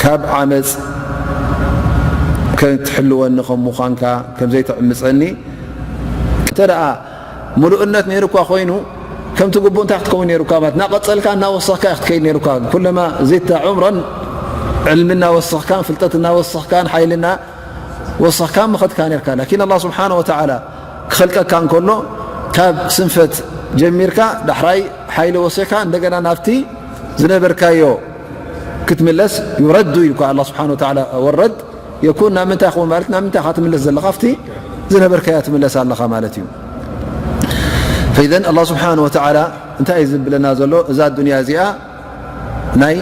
ካብ ዓመፅ ከትሕልወኒ ከም ምዃንካ፣ ከም ዘይተዕምፀኒ። እንተ ደኣ ምሉእነት ነይሩ እኳ ኮይኑ፣ ከምቲ ግቡእ እንታይ ክትከውን ነይሩካ ማለት፣ እናቐጸልካ እናወሰኽካ ኢኻ ክትከይድ ነይሩካ። ኩለማ ዚድተ ዑምረን፣ ዕልሚ እናወሰኽካን ፍልጠት እናወሰኽካን ሓይሊ እናወሰኽካን ምኸድካ ነይርካ። ላኪን ኣላህ ስብሓነ ወተዓላ ክኸልቀካ እንከሎ፣ ካብ ስንፈት ጀሚርካ ዳሕራይ ሓይሊ ወሲኽካ እንደገና ናብቲ ዝነበርካዮ ክትምለስ፣ ዩረዱ ኢልካ ኣላህ ስብሓነ ወተዓላ፣ ወረድ የኩን ናብ ምንታይ ክኸውን ማለት፣ ናብ ምንታይ ኢኻ ትምለስ ዘለኻ? ኣብቲ ዝነበርካዮ ትምለስ ኣለኻ ማለት እዩ። ፈኢዘን ኣላህ ስብሓነ ወተዓላ እንታይ እዩ ዝብለና ዘሎ? እዛ ኣዱንያ እዚኣ ናይ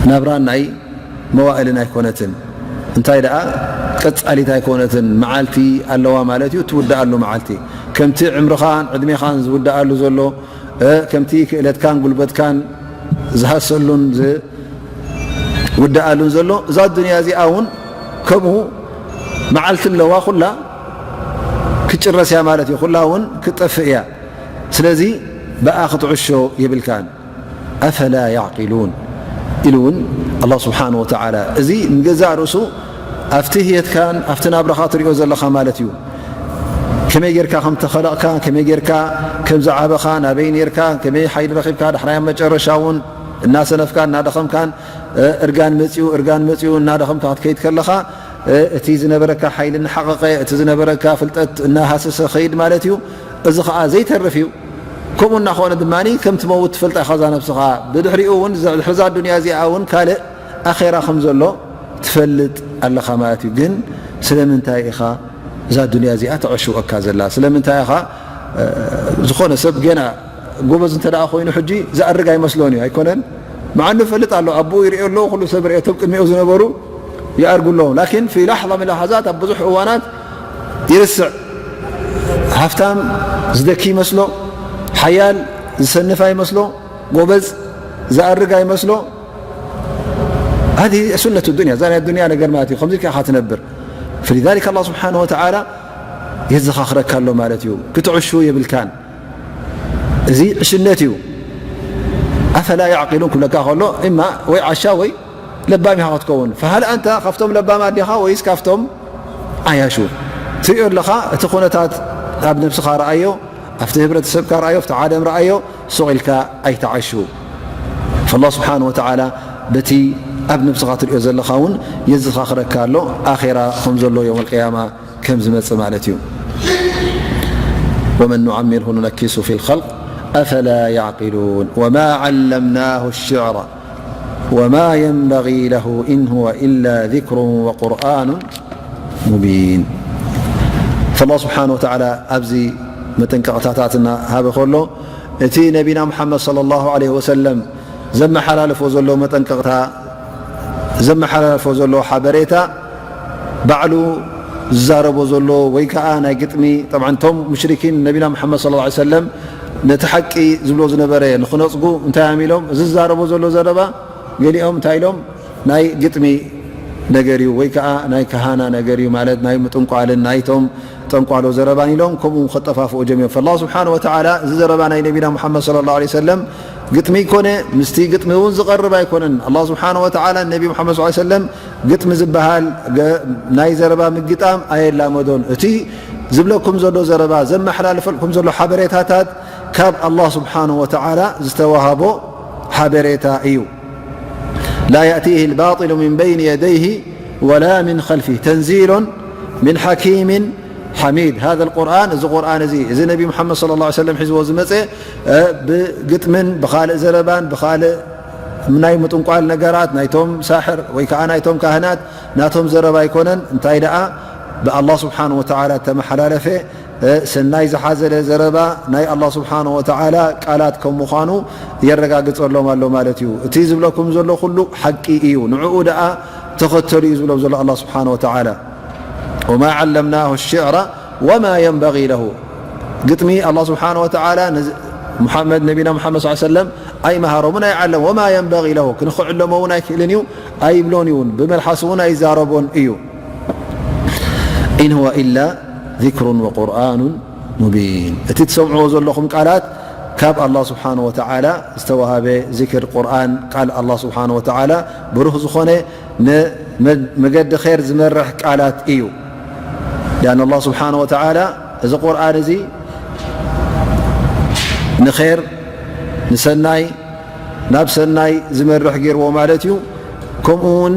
ናብራን ናይ መዋእልን ኣይኮነትን። እንታይ ደኣ ቀጻሊት ኣይኮነትን። መዓልቲ ኣለዋ ማለት እዩ፣ እትውድኣሉ መዓልቲ። ከምቲ ዕምርኻን ዕድሜኻን ዝውድኣሉ ዘሎ፣ እ፣ ከምቲ ክእለትካን ጉልበትካን ዝሃሰሉን ዝውድኣሉን ዘሎ፣ እዛ ኣዱንያ እዚኣ እውን ከምኡ መዓልቲ ኣለዋ፣ ኩላ ክትጭረስ እያ ማለት እዩ፣ ኩላ እውን ክትጠፍእ እያ። ስለዚ ብኣ ክትዕሾ የብልካን። ኣፈላ ያዕቂሉን ኢሉ እውን ኣላህ ስብሓነ ወተዓላ፣ እዚ ንገዛእ ርእሱ ኣብቲ ህየትካን ኣብቲ ናብራኻ ትሪኦ ዘለኻ ማለት እዩ። ከመይ ጌርካ ከም ተኸለቕካ፣ ከመይ ጌርካ ከም ዝዓበኻ፣ ናበይ ኔርካ፣ ከመይ ሓይሊ ረኺብካ፣ ዳሕራይ ኣብ መጨረሻ እውን እናሰነፍካን እናደኸምካን፣ እ፣ እርጋን መጺኡ፣ እርጋን መጺኡ እናደኸምካ ክትከይድ ከለኻ፣ እ፣ እቲ ዝነበረካ ሓይሊ እናሓቐቐ፣ እቲ ዝነበረካ ፍልጠት እናሃሰሰ ኸይድ ማለት እዩ። እዚ ኸኣ ዘይተርፍ እዩ። ከምኡ እናኾነ ድማ ከም ትመውት ትፈልጣ ኢኻ እዛ ነብስኻ። ብድሕሪኡ እውን፣ ድሕሪ እዛ ዱንያ እዚኣ እውን ካልእ ኣኼራ ከም ዘሎ ትፈልጥ ኣለኻ ማለት እዩ። ግን ስለምንታይ ኢኻ እዛ ዱንያ እዚኣ ተዕሽወካ ዘላ? ስለምንታይ ኢኻ፣ እ፣ ዝኾነ ሰብ ገና ጎበዝ እንተ ደኣ ኮይኑ ሕጂ ዝኣርግ ኣይመስሎን እዩ፣ ኣይኮነን? መዓኑ ይፈልጥ ኣሎ፣ ኣቦኡ ይርእዮ ኣለዎ፣ ኩሉ ሰብ ርእየቶም ቅድሚኡ ዝነበሩ ይኣርጉ ኣለዉ። ላኪን ፊ ላሕዛ ምን ላሓዛት፣ ኣብ ብዙሕ እዋናት ይርስዕ። ሃፍታም ዝደኪ ይመስሎ፣ ሓያል ዝሰንፍ ኣይመስሎ፣ ጎበዝ ዝኣርግ ኣይመስሎ። هذه سنة الدنيا، እዛ ናይ ዱንያ ነገር ማለት እዩ። ከምዚ ኢልካ ኢኻ ትነብር። فلذلك الله سبحانه وتعالى የዘኻኽረካ ኣሎ ማለት እዩ። ክትዕሹ የብልካን። እዚ ዕሽነት እዩ። أفلا يعقلون ክብለካ ከሎ እማ ወይ ዓሻ ወይ ለባም ኢኻ ክትከውን። فهل أنت ካብቶም ለባማት ዲኻ ወይስ ካብቶም ዓያሹ? ትሪኦ ኣለኻ፣ እቲ ኩነታት ኣብ ነብስኻ ረኣዮ፣ ኣብቲ ህብረተሰብካ ረኣዮ፣ ኣብቲ ዓለም ረኣዮ፣ ሱቕ ኢልካ ኣይትዓሹ። فالله سبحانه وتعالى በቲ ኣብ ነብስኻ ትሪኦ ዘለኻ እውን የዘኻኽረካ ኣሎ፣ ኣኼራ ከም ዘሎ የውመል ቅያማ ከም ዝመጽእ ማለት እዩ። ومن نعمره ننكسه في الخلق أفلا يعقلون وما علمناه الشعر وما ينبغي له إن هو إلا ذكر وقرآن مبين. فالله سبحانه وتعالى ኣብዚ መጠንቀቕታታት እናሃበ ከሎ፣ እቲ ነቢና ሙሓመድ صلى الله عليه وسلم ዘመሓላልፎ ዘሎ መጠንቀቕታ፣ ዘመሓላልፎ ዘሎ ሓበሬታ፣ ባዕሉ ዝዛረቦ ዘሎ ወይ ከዓ ናይ ግጥሚ፣ ጠብዓን እቶም ሙሽሪኪን ነቢና ሙሓመድ صلى الله عليه وسلم ነቲ ሓቂ ዝብሎ ዝነበረ ንኽነጽጉ እንታይ እዮም ኢሎም? እዚ ዝዛረቦ ዘሎ ዘረባ ገሊኦም እንታይ ኢሎም? ናይ ግጥሚ ነገር እዩ ወይ ከዓ ናይ ከሃና ነገር እዩ፣ ማለት ናይ ምጥንቋልን ናይቶም ጠንቋሎ ዘረባን ኢሎም ከምኡ ከጠፋፍኡ ጀሚሮም። فالله سبحانه وتعالى እዚ ዘረባ ናይ ነቢና ሙሓመድ صلى الله عليه وسلم ግጥሚ ይኮነ፣ ምስቲ ግጥሚ እውን ዝቐርብ ኣይኮነን። ኣላህ ስብሓነ ወተዓላ ነቢ ሙሓመድ ሰለላሁ ዐለይሂ ወሰለም ግጥሚ ዝበሃል ገ-፣ ናይ ዘረባ ምግጣም ኣየላመዶን። እቲ ዝብለኩም ዘሎ ዘረባ፣ ዘመሓላልፈልኩም ዘሎ ሓበሬታታት ካብ ኣላህ ስብሓነ ወተዓላ ዝተዋሃቦ ሓበሬታ እዩ። لا يأتيه الباطل من بين يديه ولا من خلفه تنزيل من حكيم حميد. هذا القرآن፣ እዚ ቁርኣን እዚ፣ እዚ ነቢ ሙሓመድ ሰለላሁ ዐለይሂ ወሰለም ሒዝዎ ዝመጸ፣ እ፣ ብግጥምን ብኻልእ ዘረባን ብኻልእ ናይ ምጥንቋል ነገራት ናይቶም ሳሕር ወይ ከዓ ናይቶም ካህናት ናቶም ዘረባ ኣይኮነን። እንታይ ደኣ ብኣላህ ስብሓነ ወተዓላ እተመሓላለፈ፣ እ፣ ሰናይ ዝሓዘለ ዘረባ ናይ ኣላህ ስብሓነ ወተዓላ ቃላት ከም ምዃኑ የረጋግጸሎም ኣሎ ማለት እዩ። እቲ ዝብለኩም ዘሎ ኩሉ ሓቂ እዩ፣ ንዕኡ ደኣ ተኸተሉ እዩ ዝብሎም ዘሎ ኣላህ ስብሓነ ወተዓላ። وما علمناه الشعر وما ينبغي له. ግጥሚ ኣላህ ስብሓነ ወተዓላ ንዝ-፣ ሙሓመድ፣ ነቢና ሙሓመድ ሰለላሁ ዐለይሂ ወሰለም ኣይመሃሮምን ኣይዓለም። وما ينبغي له፣ ክንክዕለሞ እውን ኣይክእልን እዩ፣ ኣይብሎን እውን፣ ብመልሓሱ እውን ኣይዛረቦን እዩ። إن هو إلا ذكر وقرآن مبين። እቲ ትሰምዕዎ ዘለኹም ቃላት ካብ ኣላህ ስብሓነ ወተዓላ ዝተዋሃበ ዚክር፣ ቁርኣን፣ ቃል ኣላህ ስብሓነ ወተዓላ ብሩህ ዝኾነ ንመ-፣ መገዲ ኸይር ዝመርሕ ቃላት እዩ። ሊኣን ኣላህ ስብሓነ ወተዓላ እዚ ቁርኣን እዚ ንኸይር፣ ንሰናይ፣ ናብ ሰናይ ዝመርሕ ገይርዎ ማለት እዩ። ከምኡ እውን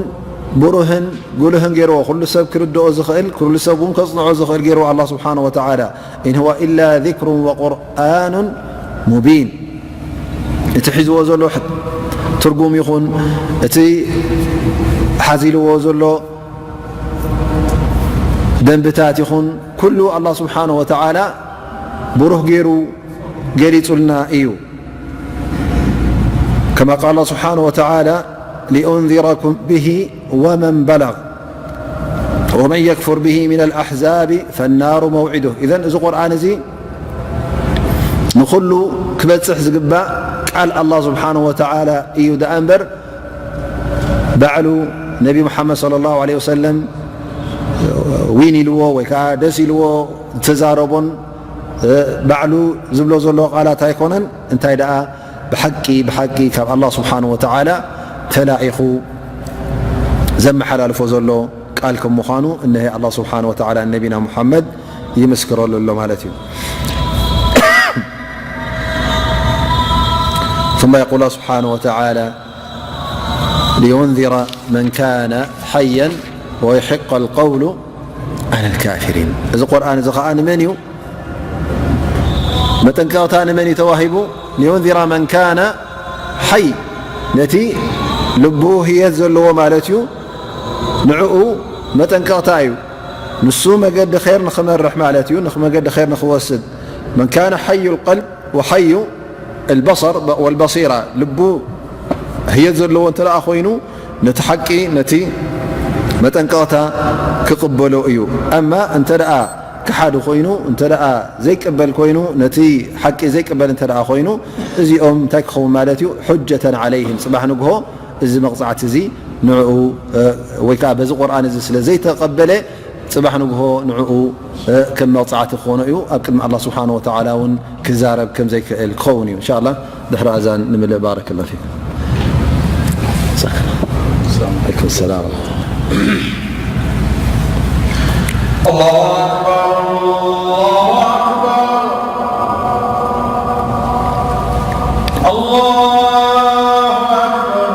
ብሩህን ጉልህን ገይርዎ፣ ኩሉ ሰብ ክርድኦ ዝኽእል፣ ኩሉ ሰብ እውን ከጽንዖ ዝኽእል ገይርዎ ኣላህ ስብሓነ ወተዓላ። إن هو إلا ذكر وقرآن مبين። እቲ ሒዝዎ ዘሎ ሕ-፣ ትርጉም ይኹን፣ እቲ ሓዚልዎ ዘሎ ደንብታት ይኹን፣ ኩሉ ኣላህ ስብሓነ ወተዓላ ብሩህ ገይሩ ገሊጹልና እዩ። كما قال الله سبحانه وتعالى: لينذركم به ومن بلغ ومن يكفر به من الأحزاب فالنار موعده. إذن እዚ ቁርኣን እዚ ንኹሉ ክበጽሕ ዝግባእ ቃል ኣላህ ስብሓነ ወተዓላ እዩ ደኣ እምበር፣ ባዕሉ ነቢ ሙሓመድ ሰለላሁ ዐለይሂ ወሰለም ዊን ኢልዎ ወይ ከዓ ደስ ኢልዎ ዝተዛረቦን፣ እ፣ ባዕሉ ዝብሎ ዘሎ ቃላት ኣይኮነን። እንታይ ደኣ ብሓቂ፣ ብሓቂ ካብ ኣላህ ስብሓነ ወተዓላ ተላኢኹ ዘመሓላልፎ ዘሎ ቃል ከም ምዃኑ እነሀ ኣላህ ስብሓነ ወተዓላ ነቢና ሙሓመድ ይምስክረሉ ኣሎ ማለት እዩ። ثم يقول الله سبحانه وتعالى: لينذر من كان حيا ويحق القول على الكافرين. እዚ ቁርኣን እዚ ኸዓ ንመን እዩ? መጠንቀቕታ ንመን እዩ ተዋሂቡ? لينذر من كان حي፣ ነቲ ልቡ ህየት ዘለዎ ማለት እዩ። ንዕኡ መጠንቀቕታ እዩ። ንሱ መገዲ ኸይር ንኽመርሕ ማለት እዩ፣ ንኽ-፣ መገዲ ኸይር ንኽወስድ። من كان حي القلب وحي البصر والبصيرة، ልቡ ህየት ዘለዎ እንተ ደኣ ኮይኑ፣ ነቲ ሓቂ፣ ነቲ መጠንቀቕታ ክቕበሎ እዩ። ኣማ እንተ ደኣ ክሓዲ ኮይኑ፣ እንተ ደኣ ዘይቅበል ኮይኑ፣ ነቲ ሓቂ ዘይቅበል እንተ ደኣ ኮይኑ፣ እዚኦም እንታይ ክኸውን ማለት እዩ? حجة عليهم። ጽባሕ ንግሆ እዚ መቕጻዕቲ እዚ ንዕኡ ወይ ከዓ በዚ ቁርኣን እዚ ስለ ዘይተቐበለ፣ ፅባሕ ንግሆ ንዕኡ ከም መቕፃዕቲ ክኾኖ እዩ። ኣብ ቅድሚ ኣላህ ስብሓነ ወተዓላ እውን ክዛረብ ከም ዘይክእል ክኸውን እዩ። እንሻ ኣላህ ድሕሪ ኣዛን ንምልእ። ባረከላሁ ፊኩም። ዓለይኩም ሰላም። الله أكبر، الله أكبر، الله أكبر،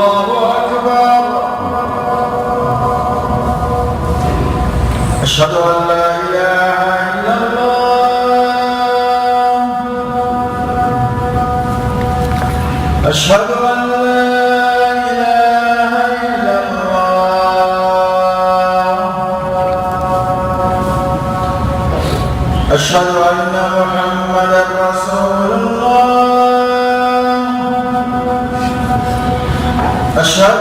الله أكبر. أشهد أن لا إله إلا الله. أشهد أن لا إله إلا الله. أشهد أن محمدا رسول الله. أشهد